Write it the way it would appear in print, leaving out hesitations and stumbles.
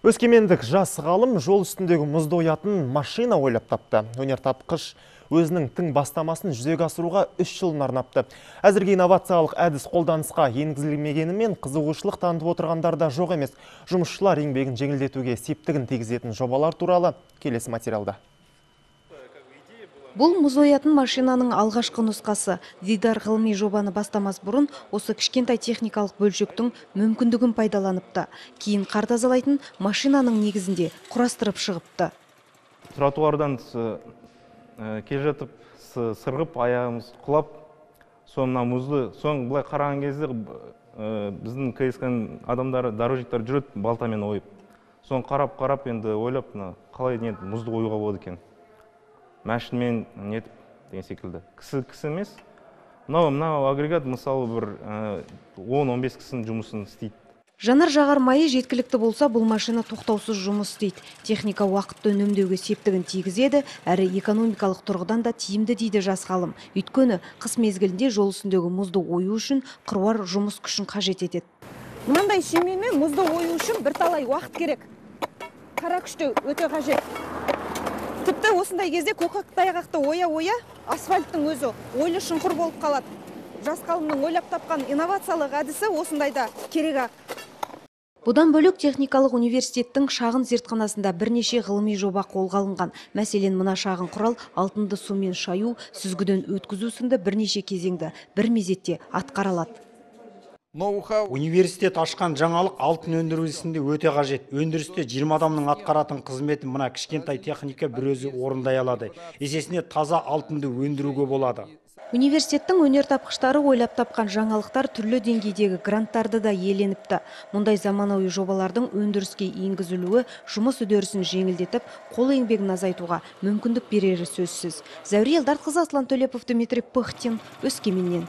Өскемендік жас ғалым жол үстіндегі мұзды оятын машина ойлап тапты. Өнертапқыш өзінің тың бастамасын жүзеге асыруға 3 жылын арнапты. Әзірге инновациялық әдіс қолданысқа енгізілмегенімен қызығушылық танытып отырғандар да жоқ емес. Жұмысшылар еңбегін жеңілдетуге септігін тигізетін жобалар туралы келесі материалда. Бұл мұз оятын машинаның алғашқы нұсқасы. Дидар ғылыми жобаны бастамас бұрын осы кішкентай техникалық бөлшектің мүмкіндігін пайдаланыпты. Кейін қар тазалайтын машинаның негізінде құрастырып шығыпты. Тротуардан келе жатып сырғып, аяғымыз құлап, соң мына мұзды, соң былай қараған кезде біздің КСК-ның адамдары, дорожниктар жүреді балтамен ойып. Соны қарап-қарап енді ойлап, мына қалай не мұзды оюға болады екен. Машинамен нетіп деген секілді. Кісі емес. Мынау агрегат мысалы бір 10-15 кісінің жұмысын істейді. Жанар жағар майы жеткілікті болса, бұл машина тоқтаусыз жұмыс істейді. Техника уақытты үнемдеуге септігін тигізеді, әрі экономикалық тұрғыдан да тиімді дейді жас ғалым. Өйткені қыс мезгілінде жол үстіндегі мұзды ою үшін қыруар жұмыс күшін қажет етеді. Мынандай шеменмен мұзды ою үшін бірталай уақыт керек. Қара күш те өте қажет. Тіпті осындай кезде көкөк тайғақты оя-оя асфальттың өзі ойлы шұңқыр болып қалады. Жас ғалымның ойлап тапқан инновациялық әдісі осындайда керек-ақ. Бұдан бөлек техникалық университеттің шағын зертханасында бірнеше ғылыми жоба қолға алынған. Мәселен, мына шағын құрал алтынды сумен шаю, сүзгіден өткізу сынды бірнеше кезеңді бір мезетте атқара алады. Ноу-хау. Университет ашқан жаңалық алтын өндіру ісінде өте қажет. Өндірісте 20 адамның атқаратын қызметін мына кішкентай техника бір өзі орындай алады. Есесіне таза алтынды өндіруге болады. Университеттің өнертапқыштары ойлап тапқан жаңалықтар түрлі деңгейдегі гранттарды да иеленіпті. Мұндай заманауи жобалардың өндіріске енгізілуі жұмыс үдерісін жеңілдетіп, қол еңбегін азайтуға мүмкіндік берері сөзсіз. Зәуре Елдарқызы, Аслан Төлепов, Дмитрий Пыхтин, Өскеменнен.